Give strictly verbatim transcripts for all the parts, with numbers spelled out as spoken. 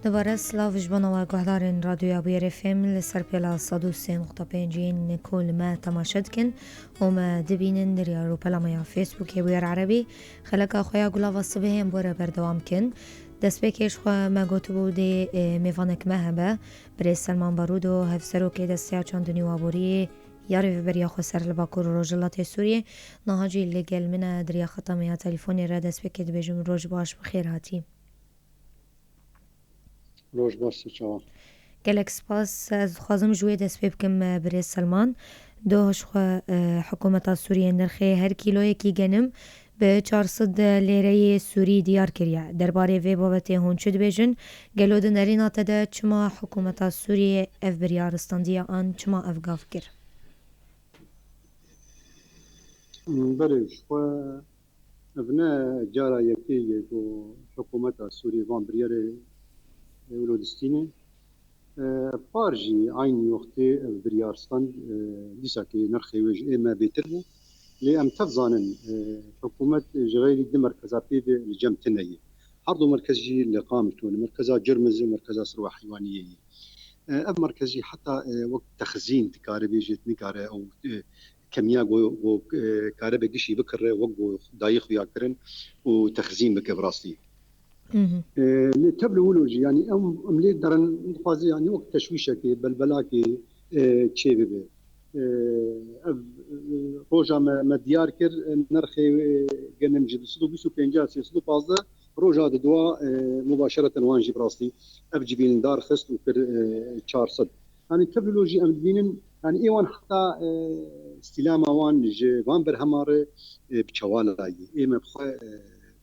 Dubare silav ji bo nava guhdarên Radyoya Bûyer F M li ser pêla sed û sê nokta pênc yên ku li me temaşe dikin û me dibînin di riya rûpela me ya Facebookê Bûyer Erebî. Xeleka xwe ya Gulava Sibê hên bore berdewam kin. Destpêkê ji xwe me gotibû dê, e, mêvanek me hebe. Birêz Selman Barûdo, hevserokê Desteya Çandinî û Aboriyê ya Rêveberiya Xweser li Bakur û Rojhilatê Sûriyê, niha jî li gel min e di riya xeta me ya telefonê re. Destpêkê dibêjim roj baş, bi xêr hatî. Roj baş, ser çavan. Gelek spas. Ez dixwazim ji wê dest pê bikim, e, birêz Selman. Doh ji xwe, e, hikûmeta Sûriyê nirxê her kîloyekî genim bi çar sed lêreyê Sûrî diyar kiriye. Derbarê vê babetê hûn çi dibêjin? Gelo di nerîna te de çima hikûmeta Sûriyê ev biryar standiye an çima ev gav kir? Belê, ji xwe ev ne cara yekê ye ku hikûmeta Sûriyê van biryarê wilo distîne. E, Par jî eynî wextê ev biryar stand, e, dîsakê nirxê wê ji ê me bêtir bû. Lê em tev zanin, e, hikûmet ji xeyrî du merkeza pê ve li cem tune ye. Her du merkez jî li Qamişlo, li merkeza Cirmiz û merkeza Sirwa Heywaniyê ye. E, ev merkez jî heta, e, wek texzîn dikare bêjê, nikare ew, e, kemiya ku, ku, e, karibe gişî bikire, wek ku dayî xuya kirin û texzîn bike bi rastî. Mhm. E, lê tev li wilo jî, yanî em, em lê derin dixwaze, yanî wek teşwîşekê, belbelakê, e, çê bibe. E, ev, e, roja me, me diyar kir, e, nirxê, e, genim ji du sed û bîst û pênc sê sed û pazdeh, roja di dua, e, mubaşereten wan jî bi rastî ev civîn li dar xist û kir, e, çar sed. Yanî tev li wilo jî em dibînin, yanî ê wan heta, e, îstîlama wan ji van berhema re, e, bi çewala ye. Ê me bi xwe, e,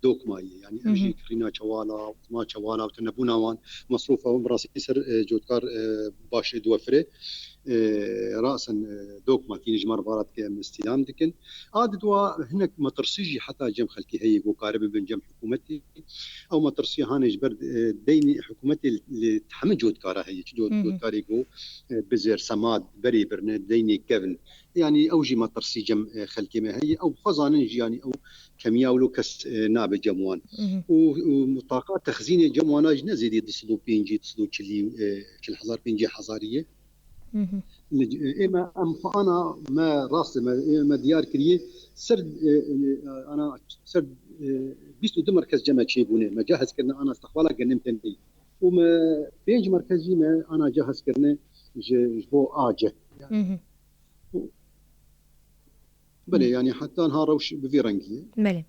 dokma ye. Yanî ev Hı hı. jî kirîna çewala, û tima çewala û tunebûna wan, mesrûfa wan bi rastî ser, e, cotkar, e, baş diwefire. E, rasen, e, dokma tîne ji me re vara dike, em îstîlam dikin. A di dua hinek metirsî jî heta cem xelkê heye ku kare bibin cem hikûmetê. Ew metirsî hanê ji ber, e, deynê hikûmetê li, li hemî cotkara heye. Çi cot-, Hı hı. cotkarê ku, e, bizêr, semad, berê birine, deynê kevn. Yanî ew jî metirsî cem, e, xelkê me heye. Ew bi xwe zanin jî, yanî ew kemiya wilo kes, e, nabe cem wan. Hı hı. Û, û taqa texzînê cem wana jî ne zêdî du sed û pêncî, du sed û çilî, e, çil hezar, pêncî hezarî ye. Hı hı. Li, e, ê me, em xwe ana me rastê me, ê me diyar kiriye ser, e, e, ana ser, e, bîst û du merkez cem me çêbûne. Me cahezkirine ana istiqbala genim tenê. Û me pênc merkez jî me ana cahezkirine ji, ji bo A C. Hı hı. Belê, Hı. yanî heta niha rewş bi vî rengî ye. Belê.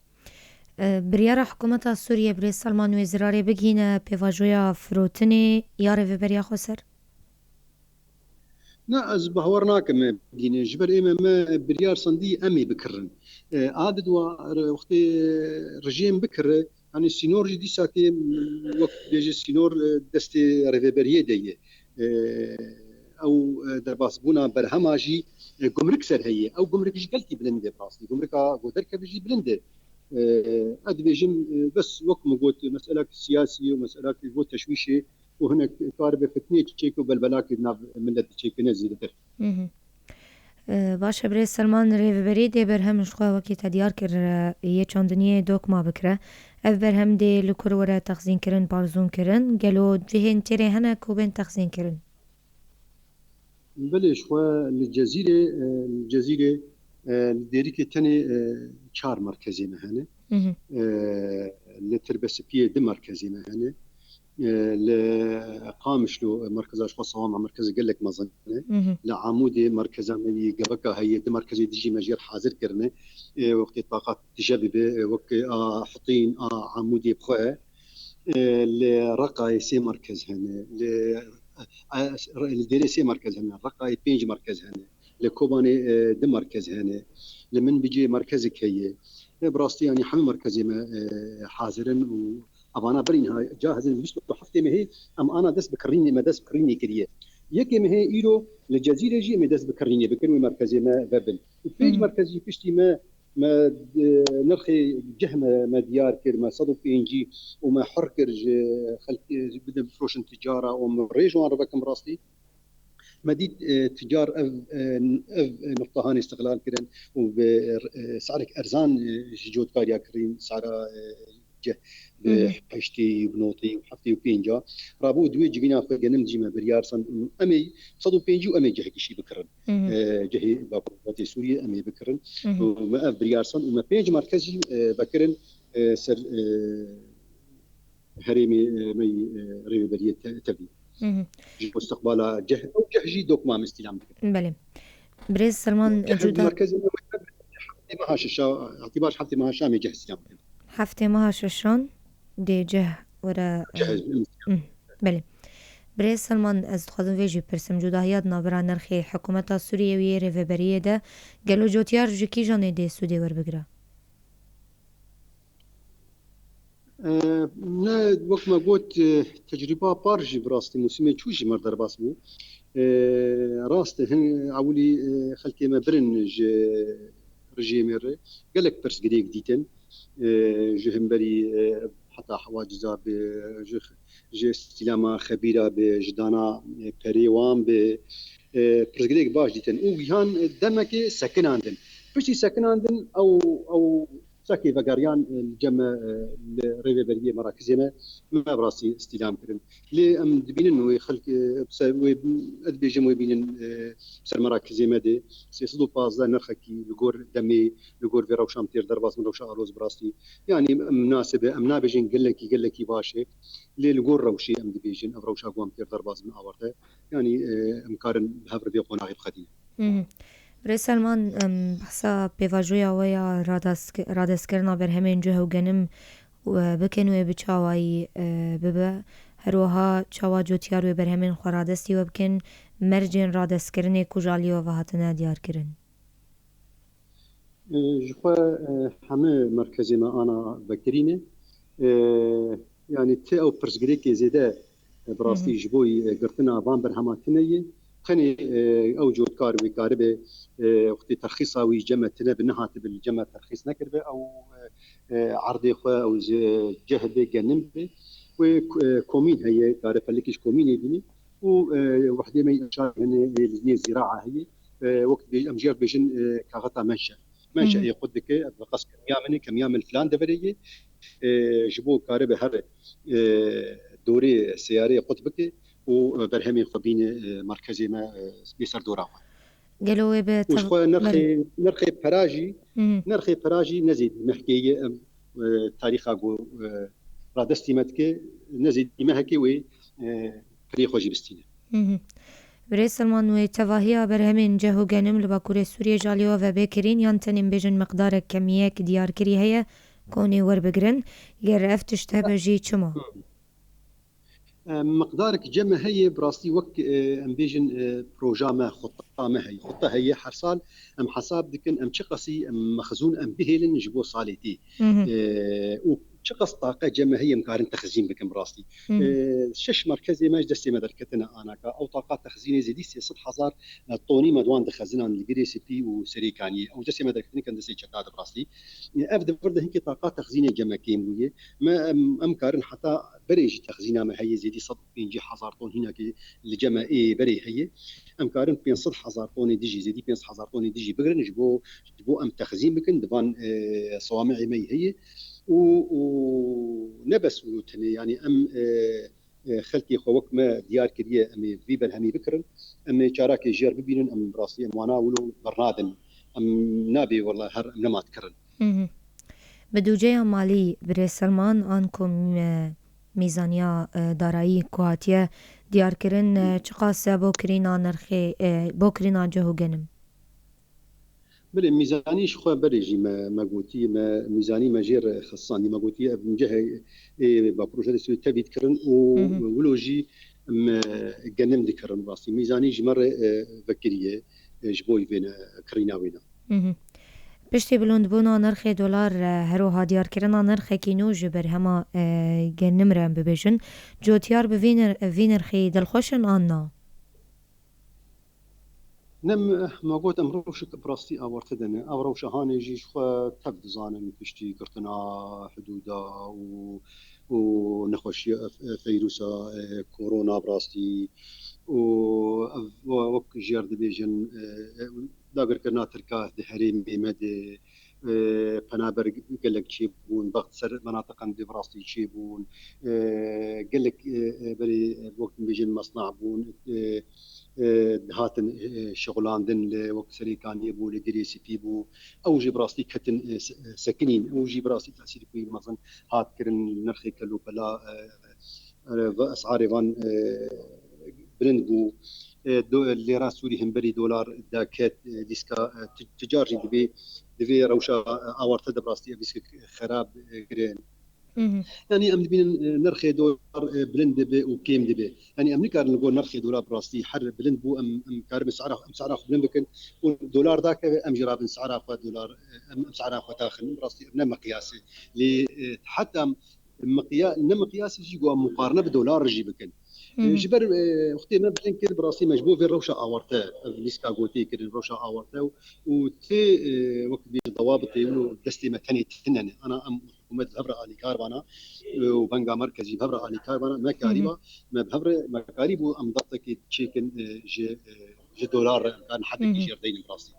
E, biryara hikûmeta Sûriyê birêz Selman wê zirarê bigihîne pêvajoya firotinê ya Rêveberiya Xweser? Na, ez bawer nakim me bigihîne. Ji ber ê me, me biryar sandî em ê bikirin. E, a di dua re-, wextê rejîm bikire, yanî sînor jî dîsa tê, wek bêje sînor, e, destê rêveberiyê de ye. E, ew, e, derbasbûna berhema jî, e, gumrik ser heye. Ew gumrik jî gelkî bilind e bi rastî. Gumrika ku derkeve jî bilind e. E, ez dibêjim, e, bes wek min got, meselek siyasî û meselek ji bo teşwîşê û hinek karibe fitnê çêke û belbelakê di nav miletê çêke ne zêdetir. Mhm. E, baş e, birêz Selman, rêveberî dê berhem ji xwe wekî te diyar kir, e, yê çandiniyê dokma bikire. Ev berhem dê li kur were texzînkirin, parzûnkirin? Gelo cihên têrê hene ku bên texzînkirin? Belê, ji xwe li Cezîrê, e, li Cezîrê, e, li Dêrikê tenê, e, çar merkezê me hene. Mhm. E, li Tirbesipiyê du merkezê me hene. E, li Qamişlo, e, merkeza ji xwe sawam e, merkeza gelek mezin e. Mhm. Li Amûdê merkeza me yî Gebeka heye, du merkezê dijî me jê re hazir kirine. E, wextê taqat tije bibe, e, wek a Hitîn, a Amûdê bi xwe. E, li Reqayê sê merkez hene. Li, e, li Dêrê sê merkez hene. Reqayê pênc merkez hene. Li Kobanê, e, du merkez hene. Li Minbicê merkezek heye. E, bi rastî, yanî hemî merkezê me, e, hazir in û evana berî niha cahizin. Bîst û heftê mehê em ana dest bi kirînê, me dest bi kirînê kiriye. Yekê mehê îro li Cezîrê jî em ê dest bi kirînê bikin wê merkezê me vebin. Û pênc Hmm. merkez jî piştî me, me, e, nirxê cih me, me diyar kir, me sed û pêncî û me hir kir ji xelkê, ji bidin bifroşin ticara û min rê ji wan re vekim rastî. Me dît, e, ticar ev, e, ev nuqtehanê istiqlal kirin û bi, e, serek erzan, e, ji cotkariya kirîn, sara, e, ceh bi Hı hı. heştê û bi notê û heftê û pênca. Rabû di wê civîna xwe genim jî me biryar san em ê sed û pêncî û em ê cehekî jî bikirin. Hı hı. E, cehê Bakurbatê Sûriyê em ê bikirin. Hı hı. Û me ev biryar san û me pênc merkez jî, e, vekirin, e, ser, e, herêmê, e, me yî, e, rêveberiyê te-, tevî. Hı hı. Ji bo istiqbala ceh, ew ceh jî dokma em îstîlam dikin. Belê. Birêz Selman, Ceh cuda merkezê me heftê meha şeşa, îtibar ji heftê meha şamê ceh îstîlam dikin. Heftê meha şeşan dê ceh were, Ceh e, îstîlam. Hı, belê. Birêz Selman, ez dixwazim vê jî pirsim, cudahiya di navbera nirxê hikûmeta Sûriyê û yê rêveberiyê de, gelo cotiyar ji kîjanê dê sûdê werbigire? E, ne, wek me got, e, tecrûba par jî bi rastî mûsimê çû jî me derbas bû. E, rast e, hin ewilî, e, xelkê me birin ji rejîmê re gelek pirsgirêk dîtin. E, ji hemberî, e, heta hewaciza bi, ji, ji îstîlama xebîra bi, ji dana, e, perê wan bi, e, pirsgirêk baş dîtin. Û gihan, e, demekê sekinandin. Piştî sekinandin ew, ew Tiştekê vegeriyan, e, li cem me, e, li rêveberiyê merakizê me, me bi rastî îstîlam kirin. Lê em dibînin wê xelk, e, ser wê, ez dibêjim wê bînin, e, ser merakizê me de sê sed û pazdeh nirxekî li gor demê, li gor vê rewşa em têr derbas bin, rewşa aloz bi rastî. Yanî em nasib e, em nabêjin gelekî, gelekî baş e. Lê li gor rewşê em dibêjin, ev rewşa ku em têr derbas bin awarte. Yanî, e, em karin bi hev re vê qonaxê bixedînin. Hı hı. Birêz Selman, em, behsa pêvajoya we ya radesk-, radestkirina berhemên cih û genim, e, bikin wê bi çawayî, e, bibe. Her wiha çawa cotiyar wê berhemên xwe radestî we bikin, mercên radestkirinê ku ji aliyê we ve hatine diyarkirin? E, ji xwe, e, hemî merkezê me ana vekirî ne. E, yanî ti ew pirsgirêkê zêde, e, bi Hı hı. rastî ji bo, e, girtina van berhema tune ye. Tenê, e, ew cotkar wê karibe, e, wextê terxîsa wî cem me tune bi nehatibe li cem me terxîs nekiribe, ew, e, e, erdê xwe ew ji ceh be genim be. Wê, e, komîn heye, kare pelekî ji komînê bîne. Û, e, wehdê me înşa hene, e, li nê zîraa heye. E, wek dibê-, em jê re dibêjin, e, kaxeta menşe. Menşe Hı hı. ê xwe dike, ev qas kemiya min e, kemiya min filan deverê ye. E, ji bo karibe here, e, dorê seyareyê qut bike û, e, berhemên xwe bîne, e, merkezê me, e, bê ser dora xwe. Gelo wê bi Û ji tev-, xwe nirxê, belê. nirxê pera jî, Hı hı. nirxê pera jî ne zêdî mehkê ye, em, e, tarîxa ku, e, radestî me dike, ne zêdî mehekê wê, e, perê xwe jî bistîne. Hı hı. Birêz Selman, wê tevahiya berhemên ceh û genim li Bakurê Sûriyê ji aliyê we ve bê kirîn yan tenê bêjin miqdarek kemiyek diyarkirî heye ku hûn ê werbigirin? Ger ev tişt hebe jî çima? Hı. E, miqdarek cem me heye, bi rastî wek, e, em bêjin, e, proja me, xutta me heye. Xutta heye, her sal em hesab dikin, em çiqasî em mexzûn em bihêlin ji bo salê dî. Hı hı. E, û çiqas taqe cem me heye, em karin texzîn bikin bi rastî. Hı hı. E, şeş merkezê me ji destê me derketine anaka. Ew taqa texzînê zêdî sê sed hezar, e, tonî me di wan dixezinan li Girê Spî û Serê Kaniyê. Ew destê me derketine ken destê çeka de bi rastî. E, ev di vir de hinkî taqa texzînê cem me kêm bûye. Me, em, em karin heta berê jî texzîna me heye, zêdî sed û pêncî hezar ton hînakê li cem me ê berê heye. Em karin pênc sed hezar tonê dijî, zêdî pênc sed hezar tonê dijî bigirin ji bo, ji bo em texzîn bikin di van, e, sewameyê me yî heye. Û, û ne bes û tenê, yanî em, e, e, xelkê xwe wek me diyar kiriye, em ê vî berhemî bikirin. Em ê çarakê jêr bibînin, em bi rastî em wana wilo bernadin. Em nabê wela her em nema dikirin. Hı hı. Bi dûceya malî, Birêz Selman, an ku, e, mîzaniya, e, darayî ku hatiye diyarkirin, e, çiqas e bo kirîna nirxê, e, bo kirîna ceh û genim? Belê, mîzanî ji xwe berê jî me, me gotî, me mîzanî me jê re xistandî. Me gotî ev cihê, ê, Bakur Rojhilê Sûriyê tevî dikirin û Hı hı. wilo jî me genim dikirin rastî. Mîzanî ji me re, e, vekiriye, e, ji bo vêne, kirîna wêne. Hı hı. Piştî bilindbûna nirxê dolar, e, her wiha diyarkirina nirxekî nû ji berhema, e, genim re em bibêjin. Cotiyar bi vî nir-, vî nirxî dilxweş in an na? Ne, me, me got em rewşek bi rastî awarte de ne. Ev rewşa hanê jî ji xwe tev dizanin piştî girtina hidûda û, û nexweşiya, e, feyrûsa, e, korona bi rastî û ev we-, wek jêr dibêjin, e, e, dagirkirina Tirka di herêmê me de, e, penaber gelek çêbûn, bext ser menatiqan dê bi rastî çêbûn, e, gelek, e, e, berê, e, wek dibêjin mesna bûn, e, e, dihatin, e, şixulandin li wek Serêkaniyê bû, li Girê Spî bû. Ew jî bi rastî ketin, e, se-, e, sekinîn. Ew jî bi rastî tesîrkî mezin hat kirin, nirxê kelûpela, e, e, ve esarê van, e, bilind bû. E, do-, lêra Sûrî hemberî dolar derket, e, dîska, e, ti-, ticar jî divê, divê rewşa, e, awarte de bi rastî ev dîska xerab, e, kirin. Yanî em dibînin, e, nirxê dolar, e, bilind dibe û kêm dibe. Yanî em nikarin li gor nirxê dolar bi rastî her bilind bû, em, em karibin sara, em sara xwe bilind bikin û dolar dakeve, em jî rabin sara xwe dolar, e, em, em sara xwe daxin. Bi rastî ev ne miqyas e. Lê, e, heta miqya-, ne miqyasê jî ku em muqarene bi dolar jî bikin. E, ji ber, e, wextê me bilind kir, bi rastî me ji bo vê rewşa awarte, ev lîska gotiyê kirin, rewşa awarte û, û tê, e, wek dibêjin dewabitê û destê me tenê tune ne. Ana em hikûmet bi hev re alîkar bana, e, û venga merkezî bi hev re alîkar bana, me karîba, me bi hev re, me karîbû em dawtekê çêkin, e, ji, e, ji dolar re em karin hedekî jêr deynin bi rastî.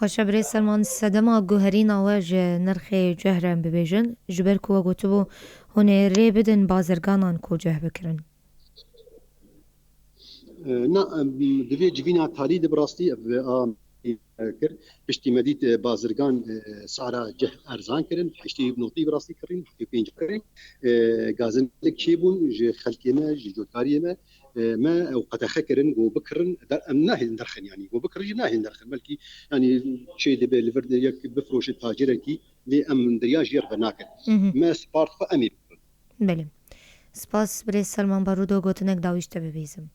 Baş e, birêz Selman, sedema guherîna we ji nirxê ceh re em bibêjin, ji ber ku we gotibû hûn ê rê bidin bazirganan ku ceh bikirin. E, na, em, divê civîna talî de bi rastî ev a, e, kir. Piştî me dît, e, bazirgan, e, sara ceh erzan kirin, heştê notî bi rastî kirîn, heftê pênc kirin. E, gazinek çêbûn ji xelkê me, ji cotkariyê me, e, me ew qedexe kirin, got bikirin, der-, em nahên derxin, yanî got bikirin jî nahên derxin. Belkî, yanî çê dibe li vir de yek bifroşe tacirekî, lê em diriya jê re venakin. Me spart xwe em ê bikirin. Belê. Spas, birêz Selman Barudo, gotinek dawî ji te bibîzim.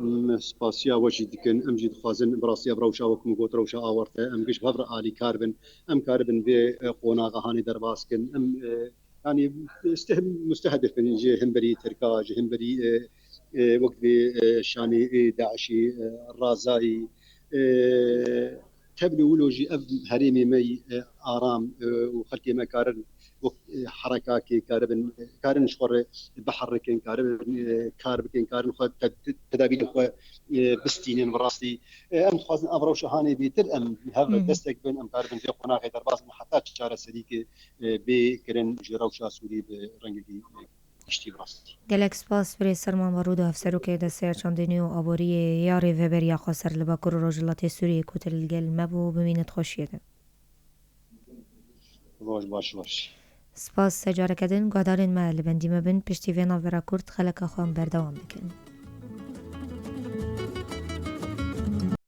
Me spasiya we jî dikin. Em jî dixwazin, bi rastî ev rewşa, wek min got, rewşa awarte. Em giş bi hev re alîkar bin. Em karibin vê, e, qonaxa hanê derbas kin. Em, e, yanî steh-, mustehedif bin ji hemberî Tirka, ji hemberî, e, e, wek vê, e, şanê, e, DAIŞ'î, e, Razayî, e, tevlî wilo jî ev herêmê me yî, e, aram, e, û xelkê me karin wek, e, herekakê, karibin, e, karin ji xwe re biherikin, karibin, e, kar bikin, karin xwe te-, te-, tedavî xwe, e, bistînin bi rastî. E, em dixwazin ev rewşa hanê bêtir em hev re destek bin, em karibin vê qonaxê derbas bin heta çareserî ke, e, bê kirin ji rewşa Sûrî bi rengekî, e, giştî bi rastî. Gelek spas birêz Serman Barudo, hevserokê Desteya Çandinî û Aboriyê ya Rêveberiya Xweser li Bakur û Rojhilatê Sûriyê ku tu li gel me bû, bimînit xweşiyê de. Roj baş, baş. Spas, te careke din guhdarên me li bendî me bin, piştî vê navbera kurt xeleka xwe em berdewam dikin.